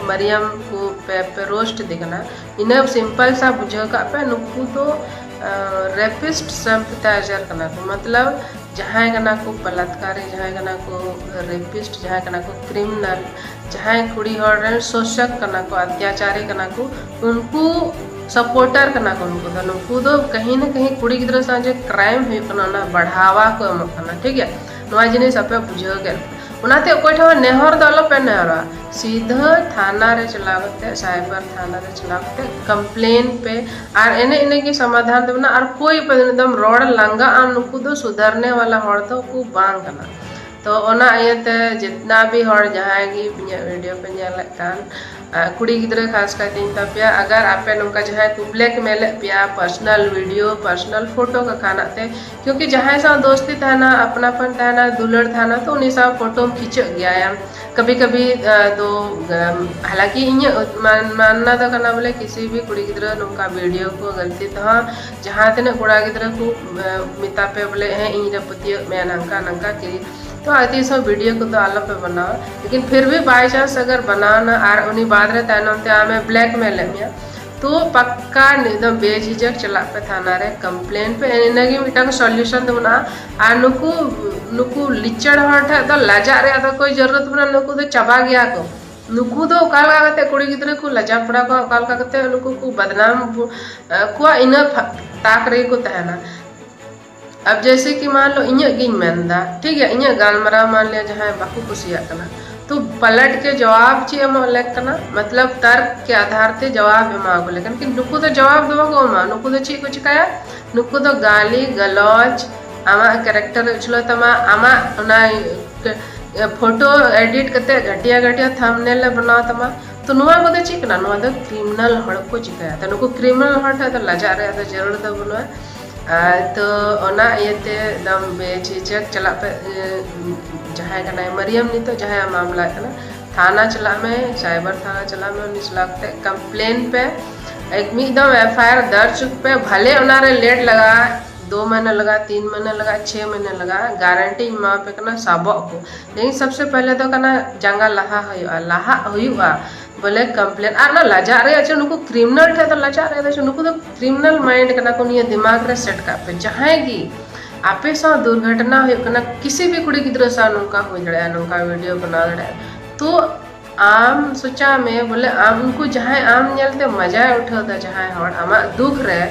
ᱢᱟᱨᱤᱭᱟᱢ ᱠᱚ ᱯᱮ ᱯᱮ ᱨᱳᱥᱴ ᱫᱮ ᱠᱟᱱᱟ, ᱤᱱᱟᱹ ᱥᱤᱢᱯᱚᱞ ᱥᱟ ᱵᱩᱡᱷᱟᱹᱣ ᱠᱟᱜ ᱯᱮ, ᱱᱩᱠᱩ ᱫᱚ ᱨᱮᱯᱤᱥᱴ ᱥᱮᱢᱯᱮᱛᱟᱭᱡᱟᱨ ᱠᱟᱱᱟ ᱠᱚ᱾ ᱢᱚᱛᱞᱚᱵ ᱡᱟᱦᱟᱸᱭ ᱠᱟᱱᱟ ᱠᱚ ᱵᱟᱞᱟᱛᱠᱟᱨᱤ, ᱡᱟᱦᱟᱸᱭ ᱠᱟᱱᱟ ᱠᱚ ᱨᱮᱯᱤᱥᱴ, ᱡᱟᱦᱟᱸᱭ ᱠᱟᱱᱟ ᱠᱚ ᱠᱨᱤᱢᱤᱱᱟᱞ, ᱡᱟᱦᱟᱸᱭ ᱠᱩᱲᱤ ᱦᱚᱲ ᱨᱮᱱ ᱥᱳᱥᱚᱠ ᱠᱟᱱᱟ ᱠᱚ, ᱚᱛᱛᱟᱪᱟᱨᱤ ᱠᱟᱱᱟ ᱠᱚ, ᱩᱱᱠᱩ ᱥᱟᱯᱳᱨᱴᱟᱨ ᱠᱟᱱᱟ ᱠᱚ᱾ ᱩᱱᱠᱩ ᱫᱚ ᱱᱩᱠᱩ ᱫᱚ ᱠᱟᱹᱦᱤ ᱱᱟ ᱠᱟᱹᱦᱤ ᱠᱩᱲᱤ ᱜᱤᱫᱽᱨᱟᱹ ᱥᱟᱶ ᱡᱮ ᱠᱨᱟᱭᱤᱢ ᱦᱩᱭᱩᱜ ᱠᱟᱱᱟ, ᱚᱱᱟ ᱵᱟᱲᱦᱟᱣᱟ ᱠᱚ ᱮᱢᱚᱜ ᱠᱟᱱᱟ, ᱴᱷᱤᱠ ᱜᱮᱭᱟ᱾ ᱱᱚᱣᱟ ᱡᱤᱱᱤᱥ ᱟᱯᱮ ᱵᱩᱡᱷᱟᱹᱣ ᱜᱮ᱾ ᱚᱱᱟᱛᱮ ᱚᱠᱚᱭ ᱴᱷᱮᱱ ᱦᱚᱸ ᱱᱮᱦᱚᱨ ᱫᱚ ᱟᱞᱚᱯᱮ ᱱᱮᱦᱚᱨᱟ, ᱥᱤᱫᱷᱟᱹ ᱛᱷᱟᱱᱟ ᱨᱮ ᱪᱟᱞᱟᱣ ᱠᱟᱛᱮ, ᱥᱟᱭᱵᱟᱨ ᱛᱷᱟᱱᱟ ᱨᱮ ᱪᱟᱞᱟᱣ ᱠᱟᱛᱮ ᱠᱚᱢᱯᱞᱮᱱ ᱯᱮ᱾ ᱟᱨ ᱮᱱᱮ ᱤᱱᱟᱹ ᱜᱮ ᱥᱚᱢᱟᱫᱷᱟᱱ ᱫᱚ ᱢᱮᱱᱟᱜᱼᱟ᱾ ᱟᱨ ᱠᱚᱭ ᱯᱮ, ᱮᱠᱫᱚᱢ ᱨᱚᱲ ᱞᱟᱸᱜᱟ ᱟᱢ, ᱱᱩᱠᱩ ᱫᱚ ᱥᱩᱫᱷᱟᱨᱱᱮ ᱣᱟᱞᱟ ᱦᱚᱲ ᱫᱚ ᱠᱚ ᱵᱟᱝ ᱠᱟᱱᱟ᱾ ᱛᱚ ᱚᱱᱟ ᱤᱭᱟᱹᱛᱮ ᱡᱤᱛᱱᱟ ᱵᱷᱤ ᱦᱚᱲ ᱡᱟᱦᱟᱸᱭ ᱜᱮ ᱤᱧᱟᱹᱜ ᱵᱷᱤᱰᱤᱭᱳ ᱯᱮ ᱧᱮᱞᱮᱫ ᱠᱟᱱ, ᱟᱨ ᱠᱩᱲᱤ ᱜᱤᱫᱽᱨᱟᱹ ᱠᱷᱟᱥ ᱠᱟᱭᱛᱮᱧ ᱢᱮᱛᱟ ᱯᱮᱭᱟ, ᱟᱜᱟᱨ ᱟᱯᱮ ᱱᱚᱝᱠᱟ ᱡᱟᱦᱟᱸᱭ ᱠᱚ ᱵᱞᱮᱠᱢᱮᱞᱮᱫ ᱯᱮᱭᱟ ᱯᱟᱨᱥᱚᱱᱟᱞ ᱵᱷᱤᱰᱤᱭᱳ, ᱯᱟᱨᱥᱚᱱᱟᱞ ᱯᱷᱳᱴᱳ ᱠᱟᱠᱷᱟᱱᱟᱜ ᱛᱮ, ᱠᱤᱭᱩᱸᱠᱤ ᱡᱟᱦᱟᱸᱭ ᱥᱟᱶ ᱫᱳᱥᱛᱤ ᱛᱟᱦᱮᱱᱟ, ᱟᱯᱱᱟᱯᱚᱱ ᱛᱟᱦᱮᱱᱟ, ᱫᱩᱞᱟᱹᱲ ᱛᱟᱦᱮᱱᱟ, ᱛᱚ ᱩᱱᱤ ᱥᱟᱶ ᱯᱷᱳᱴᱳᱢ ᱠᱷᱤᱪᱟᱹᱜ ᱜᱮᱭᱟ ᱭᱟᱢ ᱠᱟᱵᱷᱤ ᱠᱟᱵᱷᱤ᱾ ᱟᱫᱚ ᱦᱟᱞᱟᱸᱠᱤ ᱤᱧᱟᱹᱜ ᱢᱟᱱ-, ᱢᱟᱱᱱᱟ ᱫᱚ ᱠᱟᱱᱟ ᱵᱚᱞᱮ ᱠᱤᱥᱤ ᱵᱷᱤ ᱠᱩᱲᱤ ᱜᱤᱫᱽᱨᱟᱹ ᱱᱚᱝᱠᱟ ᱵᱷᱤᱰᱤᱭᱳ ᱠᱚ ᱜᱟᱹᱞᱛᱤ ᱛᱮᱦᱚᱸ ᱡᱟᱦᱟᱸ ᱛᱤᱱᱟᱹᱜ ᱠᱚᱲᱟ ᱜᱤᱫᱽᱨᱟᱹ ᱠᱚ ᱢᱮᱛᱟ ᱯᱮ ᱵᱚᱞᱮ ᱦᱮᱸ ᱤᱧ ᱨᱮ ᱯᱟᱹᱛᱭᱟᱹᱜ ᱢᱮ ᱱᱚᱝᱠᱟ ᱱᱚᱝᱠᱟ ᱠᱤ, ᱛᱚ ᱟᱨ ᱛᱤᱥ ᱦᱚᱸ ᱵᱷᱤᱰᱤᱭᱳ ᱠᱚᱫᱚ ᱟᱞᱚᱯᱮ ᱵᱮᱱᱟᱣᱟ᱾ ᱞᱮᱠᱤᱱ ᱯᱷᱤᱨ ᱵᱷᱤ ᱵᱟᱭ ᱪᱟᱱᱥ ᱟᱜᱟᱨ ᱵᱮᱱᱟᱣ ᱱᱟ ᱟᱨ ᱩᱱᱤ ᱵᱟᱫ ᱨᱮ ᱛᱟᱭᱱᱚᱢ ᱛᱮ ᱟᱢᱮ ᱵᱞᱮᱠᱢᱮᱞ ᱮᱫ ᱢᱮᱭᱟ, ᱛᱚ ᱯᱟᱠᱠᱟ ᱮᱠᱫᱚᱢ ᱵᱮᱡᱷᱤᱡᱷᱟᱠ ᱪᱟᱞᱟᱜ ᱯᱮ ᱛᱷᱟᱱᱟ ᱨᱮ ᱠᱚᱢᱯᱞᱮᱱ ᱯᱮ, ᱤᱱᱟᱹᱜᱮ ᱢᱤᱫᱴᱟᱝ ᱥᱚᱞᱭᱩᱥᱚᱱ ᱫᱚ ᱢᱮᱱᱟᱜᱼᱟ᱾ ᱟᱨ ᱱᱩᱠᱩ ᱱᱩᱠᱩ ᱞᱤᱪᱟᱹᱲ ᱦᱚᱲ ᱴᱷᱮᱱ ᱫᱚ ᱞᱟᱡᱟᱜ ᱨᱮᱭᱟᱜ ᱫᱚ ᱠᱳᱭ ᱡᱟᱹᱨᱩᱨᱚᱛ ᱵᱟᱹᱱᱩᱜᱼᱟ, ᱱᱩᱠᱩ ᱫᱚ ᱪᱟᱵᱟ ᱜᱮᱭᱟ ᱠᱚ᱾ ᱱᱩᱠᱩ ᱫᱚ ᱚᱠᱟ ᱞᱮᱠᱟ ᱠᱟᱛᱮ ᱠᱩᱲᱤ ᱜᱤᱫᱽᱨᱟᱹ ᱠᱚ ᱞᱟᱡᱟ ᱯᱟᱲᱟ ᱠᱚᱣᱟ, ᱚᱠᱟ ᱞᱮᱠᱟ ᱠᱟᱛᱮ ᱱᱩᱠᱩ ᱠᱚ ᱵᱟᱫᱱᱟᱢ ᱠᱚᱣᱟ, ᱤᱱᱟᱹ ᱛᱟᱠ ᱨᱮᱜᱮ ᱠᱚ ᱛᱟᱦᱮᱱᱟ᱾ ᱟᱵ ᱡᱮᱭᱥᱮ ᱠᱤ ᱢᱟᱱ ᱞᱚ ᱤᱧᱟᱹᱜ ᱜᱤᱧ ᱢᱮᱱᱫᱟ, ᱴᱷᱤᱠ ᱜᱮᱭᱟ, ᱤᱧᱟᱹᱜ ᱜᱟᱞᱢᱟᱨᱟᱣ ᱢᱟᱱ ᱞᱤᱭᱟ ᱡᱟᱦᱟᱸᱭ ᱵᱟᱠᱚ ᱠᱩᱥᱤᱭᱟᱜ ᱠᱟᱱᱟ, ᱛᱚ ᱯᱟᱞᱴ ᱠᱮ ᱡᱟᱣᱟᱵ ᱪᱮᱫ ᱮᱢᱚᱜ ᱞᱮᱠ ᱠᱟᱱᱟ, ᱢᱚᱛᱞᱚᱵ ᱛᱟᱨᱠ ᱠᱮ ᱟᱫᱷᱟᱨ ᱛᱮ ᱡᱟᱣᱟᱵ ᱮᱢᱟ ᱠᱚ ᱞᱮᱠᱟᱱ, ᱞᱮᱠᱤᱱ ᱱᱩᱠᱩ ᱫᱚ ᱡᱟᱣᱟᱵ ᱫᱚ ᱵᱟᱠᱚ ᱮᱢᱟ᱾ ᱱᱩᱠᱩ ᱫᱚ ᱪᱮᱫ ᱠᱚ ᱪᱤᱠᱟᱭᱟ? ᱱᱩᱠᱩ ᱫᱚ ᱜᱟᱞᱤ ᱜᱟᱞᱚᱪ, ᱟᱢᱟᱜ ᱠᱮᱨᱮᱠᱴᱟᱨ ᱩᱪᱷᱞᱟᱹᱣ ᱛᱟᱢᱟ, ᱟᱢᱟᱜ ᱚᱱᱟ ᱯᱷᱳᱴᱳ ᱮᱰᱤᱴ ᱠᱟᱛᱮ ᱜᱷᱟᱴᱤᱭᱟ ᱜᱷᱟᱴᱤᱭᱟ ᱛᱷᱟᱢᱵᱱᱮᱞ ᱮ ᱵᱮᱱᱟᱣ ᱛᱟᱢᱟ᱾ ᱛᱚ ᱱᱚᱣᱟ ᱠᱚᱫᱚ ᱪᱮᱫ ᱠᱟᱱᱟ? ᱱᱚᱣᱟ ᱫᱚ ᱠᱨᱤᱢᱤᱱᱟᱞ ᱦᱚᱲ ᱠᱚ ᱪᱤᱠᱟᱹᱭᱟ᱾ ᱛᱚ ᱱᱩᱠᱩ ᱠᱨᱤᱢᱤᱱᱟᱞ ᱦᱚᱲ ᱴᱷᱮᱱ ᱫᱚ ᱞᱟᱡᱟᱜ ᱨᱮᱭᱟᱜ ᱫᱚ ᱡᱟᱹᱨᱩᱲ ᱫᱚ ᱵᱟᱹᱱᱩᱜᱼᱟ᱾ ᱟᱨ ᱛᱚ ᱚᱱᱟ ᱤᱭᱟᱹᱛᱮ ᱮᱠᱫᱚᱢ ᱵᱮᱡᱷᱤᱡᱷᱟᱠ ᱪᱟᱞᱟᱜ ᱯᱮ᱾ ᱡᱟᱦᱟᱸᱭ ᱠᱟᱱᱟᱭ ᱢᱟᱨᱤᱭᱟᱢ, ᱱᱤᱛᱚᱜ ᱡᱟᱦᱟᱸᱭᱟᱜ ᱢᱟᱢᱞᱟ ᱠᱟᱱᱟ, ᱛᱷᱟᱱᱟ ᱪᱟᱞᱟᱜ ᱢᱮ, ᱥᱟᱭᱵᱟᱨ ᱛᱷᱟᱱᱟ ᱪᱟᱞᱟᱜ ᱢᱮ, ᱩᱱᱤ ᱥᱟᱞᱟᱜ ᱛᱮ ᱠᱚᱢᱯᱞᱮᱱ ᱯᱮ, ᱮᱠ ᱢᱤᱫ ᱫᱚᱢ ᱮᱯᱷ ᱟᱭ ᱟᱨ ᱫᱟᱨᱡ ᱯᱮ, ᱵᱷᱟᱞᱮ ᱚᱱᱟᱨᱮ ᱞᱮᱴ ᱞᱟᱜᱟᱜᱼᱟ, ᱫᱩ ᱢᱟᱹᱦᱱᱟᱹ ᱞᱟᱜᱟᱜᱼᱟ, ᱛᱤᱱ ᱢᱟᱹᱦᱱᱟᱹ ᱞᱟᱜᱟᱜᱼᱟ, ᱪᱷᱮ ᱢᱟᱹᱦᱱᱟᱹ ᱞᱟᱜᱟᱜᱼᱟ, ᱜᱟᱨᱮᱱᱴᱤᱧ ᱮᱢᱟ ᱯᱮ ᱠᱟᱱᱟ, ᱥᱟᱵᱚᱜ ᱟᱠᱚ᱾ ᱞᱮᱠᱤᱱ ᱥᱚᱵᱥᱮ ᱯᱟᱦᱞᱮ ᱫᱚ ᱠᱟᱱᱟ ᱡᱟᱸᱜᱟ ᱞᱟᱦᱟ ᱦᱩᱭᱩᱜᱼᱟ, ᱞᱟᱦᱟᱜ ᱦᱩᱭᱩᱜᱼᱟ᱾ ᱵᱚᱞᱮ ᱠᱚᱢᱯᱞᱮᱱ, ᱟᱨ ᱚᱱᱟ ᱞᱟᱡᱟᱜ ᱨᱮᱭᱟᱜ ᱪᱮᱫ, ᱱᱩᱠᱩ ᱠᱨᱤᱢᱤᱱᱟᱞ ᱴᱷᱮᱱ ᱫᱚ ᱞᱟᱡᱟᱜ ᱨᱮᱭᱟᱜ ᱫᱚ ᱪᱮᱫ, ᱱᱩᱠᱩ ᱫᱚ ᱠᱨᱤᱢᱤᱱᱟᱞ ᱢᱟᱭᱤᱱᱰ ᱠᱟᱱᱟ ᱠᱚ᱾ ᱱᱤᱭᱟᱹ ᱫᱤᱢᱟᱜᱽ ᱨᱮ ᱥᱮᱴ ᱠᱟᱜ ᱯᱮ, ᱡᱟᱦᱟᱸᱭ ᱜᱮ ᱟᱯᱮ ᱥᱟᱶ ᱫᱩᱨᱜᱷᱚᱴᱚᱱᱟ ᱦᱩᱭᱩᱜ ᱠᱟᱱᱟ, ᱠᱤᱥᱤ ᱵᱷᱤ ᱠᱩᱲᱤ ᱜᱤᱫᱽᱨᱟᱹ ᱥᱟᱶ ᱱᱚᱝᱠᱟ ᱦᱩᱭ ᱫᱟᱲᱮᱭᱟᱜᱼᱟ, ᱱᱚᱝᱠᱟ ᱵᱷᱤᱰᱤᱭᱳ ᱵᱮᱱᱟᱣ ᱫᱟᱲᱮᱭᱟᱜᱼᱟ᱾ ᱛᱚ ᱟᱢ ᱥᱚᱪᱟᱣ ᱢᱮ, ᱵᱚᱞᱮ ᱟᱢ ᱩᱱᱠᱩ ᱡᱟᱦᱟᱸᱭ ᱟᱢ ᱧᱮᱞᱛᱮ ᱢᱟᱡᱟᱭ ᱩᱴᱷᱟᱹᱣ ᱫᱟ, ᱡᱟᱦᱟᱸᱭ ᱦᱚᱲ ᱟᱢᱟᱜ ᱫᱩᱠ ᱨᱮ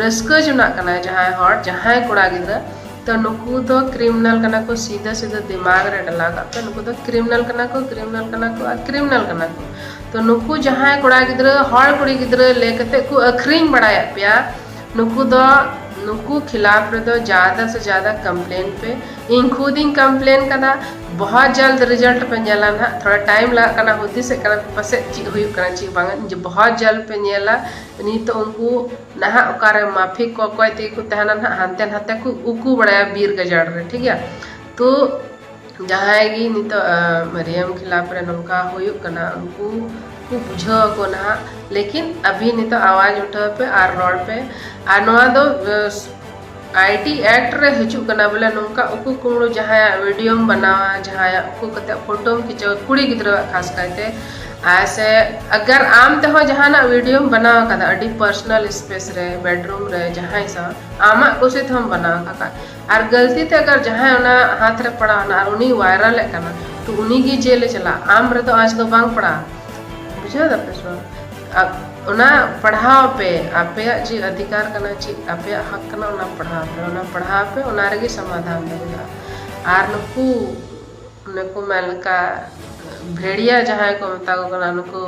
ᱨᱟᱹᱥᱠᱟᱹ ᱡᱚᱱᱟᱜ ᱠᱟᱱᱟᱭ, ᱡᱟᱦᱟᱸᱭ ᱦᱚᱲ, ᱡᱟᱦᱟᱸᱭ ᱠᱚᱲᱟ ᱜᱤᱫᱽᱨᱟᱹ, ᱛᱚ ᱱᱩᱠᱩ ᱫᱚ ᱠᱨᱤᱢᱤᱱᱟᱞ ᱠᱟᱱᱟ ᱠᱚ, ᱥᱤᱫᱷᱟᱹ ᱥᱤᱫᱷᱟᱹ ᱫᱤᱢᱟᱜᱽ ᱨᱮ ᱰᱟᱞᱟᱣ ᱠᱟᱜ ᱯᱮ, ᱱᱩᱠᱩ ᱫᱚ ᱠᱨᱤᱢᱤᱱᱟᱞ ᱠᱟᱱᱟ ᱠᱚ, ᱠᱨᱤᱢᱤᱱᱟᱞ ᱠᱟᱱᱟ ᱠᱚ, ᱟᱨ ᱠᱨᱤᱢᱤᱱᱟᱞ ᱠᱟᱱᱟ ᱠᱚ᱾ ᱛᱚ ᱱᱩᱠᱩ ᱡᱟᱦᱟᱸᱭ ᱠᱚᱲᱟ ᱜᱤᱫᱽᱨᱟᱹ, ᱦᱚᱲ ᱠᱩᱲᱤ ᱜᱤᱫᱽᱨᱟᱹ ᱞᱟᱹᱭ ᱠᱟᱛᱮ ᱠᱚ ᱟᱹᱠᱷᱨᱤᱧ ᱵᱟᱲᱟᱭᱮᱫ ᱯᱮᱭᱟ, ᱱᱩᱠᱩ ᱫᱚ, ᱱᱩᱠᱩ ᱠᱷᱤᱞᱟᱯ ᱨᱮᱫᱚ ᱡᱟᱫᱟ ᱥᱮ ᱡᱟᱫᱟ ᱠᱚᱢᱯᱞᱮᱱ ᱯᱮ᱾ ᱤᱧ ᱠᱷᱩᱫ ᱤᱧ ᱠᱚᱢᱯᱞᱮᱱ ᱠᱟᱫᱟ, ᱵᱚᱦᱚᱛ ᱡᱟᱞᱫ ᱨᱤᱡᱟᱞᱴ ᱯᱮ ᱧᱮᱞᱟ ᱱᱟᱦᱟᱜ᱾ ᱛᱷᱚᱲᱟ ᱴᱟᱭᱤᱢ ᱞᱟᱜᱟᱜ ᱠᱟᱱᱟ, ᱦᱩᱫᱤᱥᱮᱫ ᱠᱟᱱᱟ ᱯᱮ ᱯᱟᱥᱮᱡ ᱪᱮᱫ ᱦᱩᱭᱩᱜ ᱠᱟᱱᱟ ᱪᱮᱫ ᱵᱟᱝ, ᱡᱮ ᱵᱚᱦᱚᱛ ᱡᱟᱞᱫ ᱯᱮ ᱧᱮᱞᱟ᱾ ᱱᱤᱛᱚᱜ ᱩᱱᱠᱩ ᱱᱟᱦᱟᱜ ᱚᱠᱟᱨᱮ ᱢᱟᱯᱷᱤ ᱠᱚ ᱚᱠᱚᱭ ᱛᱮᱜᱮ ᱠᱚ ᱛᱟᱦᱮᱱᱟ ᱱᱟᱦᱟᱜ, ᱦᱟᱱᱛᱮ ᱱᱟᱛᱮ ᱠᱚ ᱩᱠᱩ ᱵᱟᱲᱟᱭᱟ ᱵᱤᱨ ᱜᱟᱡᱟᱲ ᱨᱮ, ᱴᱷᱤᱠ ᱜᱮᱭᱟ᱾ ᱛᱚ ᱡᱟᱦᱟᱸᱭ ᱜᱮ ᱱᱤᱛᱚᱜ, ᱟᱸ, ᱢᱟᱨᱤᱭᱟᱢ ᱠᱷᱤᱞᱟᱯ ᱨᱮ ᱱᱚᱝᱠᱟ ᱦᱩᱭᱩᱜ ᱠᱟᱱᱟ, ᱩᱱᱠᱩ ᱠᱚ ᱵᱩᱡᱷᱟᱹᱣ ᱟᱠᱚ ᱱᱟᱦᱟᱜ᱾ ᱞᱮᱠᱤᱱ ᱟᱵᱷᱤ ᱱᱤᱛᱚᱜ ᱟᱣᱟᱡᱽ ᱩᱴᱷᱟᱹᱣ ᱯᱮ ᱟᱨ ᱨᱚᱲ ᱯᱮ᱾ ᱟᱨ ᱱᱚᱣᱟ ᱫᱚ, ᱟᱸ, ᱟᱭ ᱴᱤ ᱮᱠᱴ ᱨᱮ ᱦᱤᱡᱩᱜ ᱠᱟᱱᱟ, ᱵᱚᱞᱮ ᱱᱚᱝᱠᱟ ᱩᱠᱩ ᱠᱩᱢᱲᱩ ᱡᱟᱦᱟᱸᱭᱟᱜ ᱵᱷᱤᱰᱤᱭᱳᱢ ᱵᱮᱱᱟᱣᱟ, ᱡᱟᱦᱟᱸᱭᱟᱜ ᱩᱠᱩ ᱠᱟᱛᱮ ᱯᱷᱳᱴᱳᱢ ᱠᱷᱤᱪᱟᱹᱣ, ᱠᱩᱲᱤ ᱜᱤᱫᱽᱨᱟᱹᱣᱟᱜ ᱠᱷᱟᱥ ᱠᱟᱭᱛᱮ, ᱟᱨ ᱥᱮ ᱟᱜᱟᱨ ᱟᱢ ᱛᱮᱦᱚᱸ ᱡᱟᱦᱟᱱᱟᱜ ᱵᱷᱤᱰᱤᱭᱳᱢ ᱵᱮᱱᱟᱣ ᱠᱟᱫᱟ ᱟᱹᱰᱤ ᱯᱟᱨᱥᱚᱱᱟᱞ ᱥᱯᱮᱥ ᱨᱮ, ᱵᱮᱰᱨᱩᱢ ᱨᱮ, ᱡᱟᱦᱟᱸᱭ ᱥᱟᱶ, ᱟᱢᱟᱜ ᱠᱩᱥᱤ ᱛᱮᱦᱚᱸᱢ ᱵᱮᱱᱟᱣ ᱟᱠᱟᱫ, ᱟᱨ ᱜᱟᱹᱞᱛᱤ ᱛᱮ ᱟᱜᱟᱨ ᱡᱟᱦᱟᱸᱭ ᱚᱱᱟ ᱦᱟᱛ ᱨᱮ ᱯᱟᱲᱟᱣ ᱮᱱᱟ ᱟᱨ ᱩᱱᱤ ᱣᱟᱭᱨᱟᱞᱮᱫ ᱠᱟᱱᱟ, ᱛᱚ ᱩᱱᱤ ᱜᱮ ᱡᱮᱞᱮ ᱪᱟᱞᱟᱜ, ᱟᱢ ᱨᱮᱫᱚ ᱟᱸᱪ ᱫᱚ ᱵᱟᱝ ᱯᱟᱲᱟᱜᱼᱟ᱾ ᱵᱩᱡᱷᱟᱹᱣ ᱫᱟᱯᱮ ᱥᱮ ᱵᱟᱝ? ᱟ-, ᱚᱱᱟ ᱯᱟᱲᱦᱟᱣ ᱯᱮ, ᱟᱯᱮᱭᱟᱜ ᱪᱮᱫ ᱚᱫᱷᱤᱠᱟᱨ ᱠᱟᱱᱟ, ᱪᱮᱫ ᱟᱯᱮᱭᱟᱜ ᱦᱚᱠ ᱠᱟᱱᱟ, ᱚᱱᱟ ᱯᱟᱲᱦᱟᱣ ᱯᱮ, ᱚᱱᱟ ᱯᱟᱲᱦᱟᱣ ᱯᱮ, ᱚᱱᱟ ᱨᱮᱜᱮ ᱥᱚᱢᱟᱫᱷᱟᱱ ᱫᱚ ᱢᱮᱱᱟᱜᱼᱟ᱾ ᱟᱨ ᱱᱩᱠᱩ, ᱱᱩᱠᱩ ᱢᱮᱱ ᱞᱮᱠᱟ ᱵᱷᱮᱲᱤᱭᱟ ᱡᱟᱦᱟᱸᱭ ᱠᱚ ᱢᱮᱛᱟ ᱠᱚ ᱠᱟᱱᱟ, ᱱᱩᱠᱩ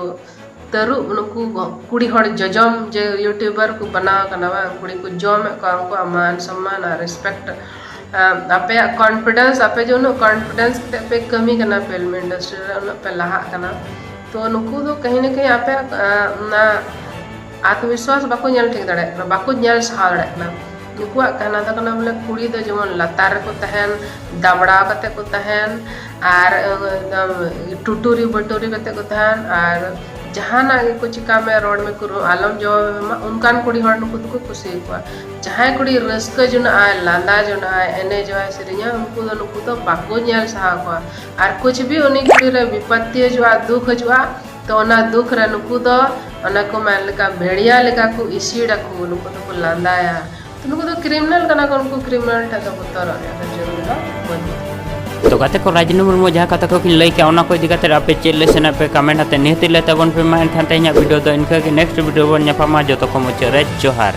ᱛᱟᱹᱨᱩᱵ, ᱱᱩᱠᱩ ᱠᱩᱲᱤ ᱦᱚᱲ ᱡᱚᱡᱚᱢ ᱡᱮ ᱭᱩᱴᱩᱵᱟᱨ ᱠᱚ ᱵᱮᱱᱟᱣ ᱠᱟᱱᱟ ᱵᱟᱝ, ᱠᱩᱲᱤ ᱠᱚ ᱡᱚᱢᱮᱫ ᱠᱚᱣᱟ, ᱩᱱᱠᱩᱣᱟᱜ ᱢᱟᱱ ᱥᱚᱢᱢᱟᱱ ᱟᱨ ᱨᱮᱥᱯᱮᱠᱴ, ᱟᱯᱮᱭᱟᱜ ᱠᱚᱱᱯᱷᱤᱰᱮᱱᱥ, ᱟᱯᱮ ᱡᱮ ᱩᱱᱟᱹᱜ ᱠᱚᱱᱯᱷᱤᱰᱮᱱᱥ ᱠᱟᱛᱮ ᱯᱮ ᱠᱟᱹᱢᱤ ᱠᱟᱱᱟ ᱯᱷᱤᱞᱢ ᱤᱱᱰᱟᱥᱴᱨᱤ ᱨᱮ, ᱩᱱᱟᱹᱜ ᱯᱮ ᱞᱟᱦᱟᱜ ᱠᱟᱱᱟ, ᱛᱚ ᱱᱩᱠᱩ ᱫᱚ ᱠᱟᱹᱦᱤ ᱱᱟ ᱠᱟᱹᱦᱤ ᱟᱯᱮᱭᱟᱜ, ᱟᱸ, ᱚᱱᱟ ᱟᱛᱢᱚᱵᱤᱥᱣᱟᱥ ᱵᱟᱠᱚ ᱧᱮᱞ ᱴᱷᱤᱠ ᱫᱟᱲᱮᱭᱟᱜ ᱠᱟᱱᱟ, ᱵᱟᱠᱚ ᱧᱮᱞ ᱥᱟᱦᱟᱣ ᱫᱟᱲᱮᱭᱟᱜ ᱠᱟᱱᱟ᱾ ᱱᱩᱠᱩᱣᱟᱜ ᱠᱟᱦᱱᱟ ᱫᱚ ᱠᱟᱱᱟ ᱵᱚᱞᱮ ᱠᱩᱲᱤ ᱫᱚ ᱡᱮᱢᱚᱱ ᱞᱟᱛᱟᱨ ᱨᱮᱠᱚ ᱛᱟᱦᱮᱱ, ᱫᱟᱵᱲᱟᱣ ᱠᱟᱛᱮ ᱠᱚ ᱛᱟᱦᱮᱱ, ᱟᱨ ᱮᱠᱫᱚᱢ ᱴᱩᱴᱩᱨᱤ ᱵᱟᱹᱴᱩᱨᱤ ᱠᱟᱛᱮ ᱠᱚ ᱛᱟᱦᱮᱱ, ᱟᱨ ᱡᱟᱦᱟᱱᱟᱜ ᱜᱮᱠᱚ ᱪᱤᱠᱟ ᱢᱮ, ᱨᱚᱲ ᱢᱮ, ᱠᱩᱨᱩ ᱟᱞᱚᱢ ᱡᱚᱵᱟᱵ ᱮᱢᱟ, ᱚᱱᱠᱟᱱ ᱠᱩᱲᱤ ᱦᱚᱲ ᱱᱩᱠᱩ ᱫᱚᱠᱚ ᱠᱩᱥᱤᱭᱟᱠᱚᱣᱟ᱾ ᱡᱟᱦᱟᱸᱭ ᱠᱩᱲᱤ ᱨᱟᱹᱥᱠᱟᱹ ᱡᱚᱱᱟᱜ ᱟᱭ, ᱞᱟᱸᱫᱟ ᱡᱚᱱᱟᱜ ᱟᱭ, ᱮᱱᱮᱡᱚᱜ ᱟᱭ, ᱥᱮᱨᱮᱧᱟ, ᱩᱱᱠᱩ ᱫᱚ ᱱᱩᱠᱩ ᱫᱚ ᱵᱟᱠᱚ ᱧᱮᱞ ᱥᱟᱦᱟᱣ ᱠᱚᱣᱟ᱾ ᱟᱨ ᱠᱩᱪ ᱵᱷᱤ ᱩᱱᱤ ᱠᱩᱲᱤ ᱨᱮ ᱵᱤᱯᱚᱛᱛᱤ ᱦᱤᱡᱩᱜᱼᱟ, ᱫᱩᱠ ᱦᱤᱡᱩᱜᱼᱟ, ᱛᱚ ᱚᱱᱟ ᱫᱩᱠ ᱨᱮ ᱱᱩᱠᱩ ᱫᱚ ᱚᱱᱟ ᱠᱚ ᱢᱮᱱ ᱞᱮᱠᱟ ᱵᱷᱮᱲᱤᱭᱟ ᱞᱮᱠᱟ ᱠᱚ ᱤᱥᱤᱲ ᱟᱠᱚ, ᱱᱩᱠᱩ ᱫᱚᱠᱚ ᱞᱟᱸᱫᱟᱭᱟ᱾ ᱛᱚ ᱱᱩᱠᱩ ᱫᱚ ᱠᱨᱤᱢᱤᱱᱟᱞ ᱠᱟᱱᱟ ᱠᱚ, ᱩᱱᱠᱩ ᱠᱨᱤᱢᱤᱱᱟᱞ ᱴᱷᱮᱱ ᱫᱚ ᱵᱚᱛᱚᱨᱚᱜ ᱨᱮᱭᱟᱜ ᱫᱚ ᱡᱟᱹᱨᱩᱲ ᱫᱚ ᱵᱟᱹᱱᱩᱜᱼᱟ᱾ ᱛᱚ ᱜᱟᱛᱮ ᱠᱚ, ᱨᱟᱡᱽᱱᱤ ᱢᱩᱨᱢᱩ ᱡᱟᱦᱟᱸ ᱠᱟᱛᱷᱟ ᱠᱚ ᱠᱤᱱ ᱞᱟᱹᱭ ᱠᱮᱜᱼᱟ, ᱚᱱᱟ ᱠᱚ ᱤᱫᱤ ᱠᱟᱛᱮ ᱟᱯᱮ ᱪᱮᱫ ᱞᱟᱹᱭ ᱥᱟᱱᱟᱭᱮᱫ ᱯᱮ, ᱠᱚᱢᱮᱱᱴ ᱟᱛᱮ ᱱᱤᱦᱟᱹᱛ ᱞᱟᱹᱭ ᱛᱟᱵᱚᱱ ᱯᱮ᱾ ᱢᱟ ᱮᱱᱠᱷᱟᱱ ᱛᱮᱦᱮᱧᱟᱜ ᱵᱷᱤᱰᱤᱭᱳ ᱫᱚ ᱤᱱᱠᱟᱹ ᱜᱮ, ᱱᱮᱠᱥᱴ ᱵᱷᱤᱰᱤᱭᱳ ᱵᱚᱱ ᱧᱟᱯᱟᱢᱟ᱾ ᱡᱚᱛᱚ ᱠᱚ ᱢᱩᱪᱟᱹᱫ ᱨᱮ ᱡᱚᱦᱟᱨ᱾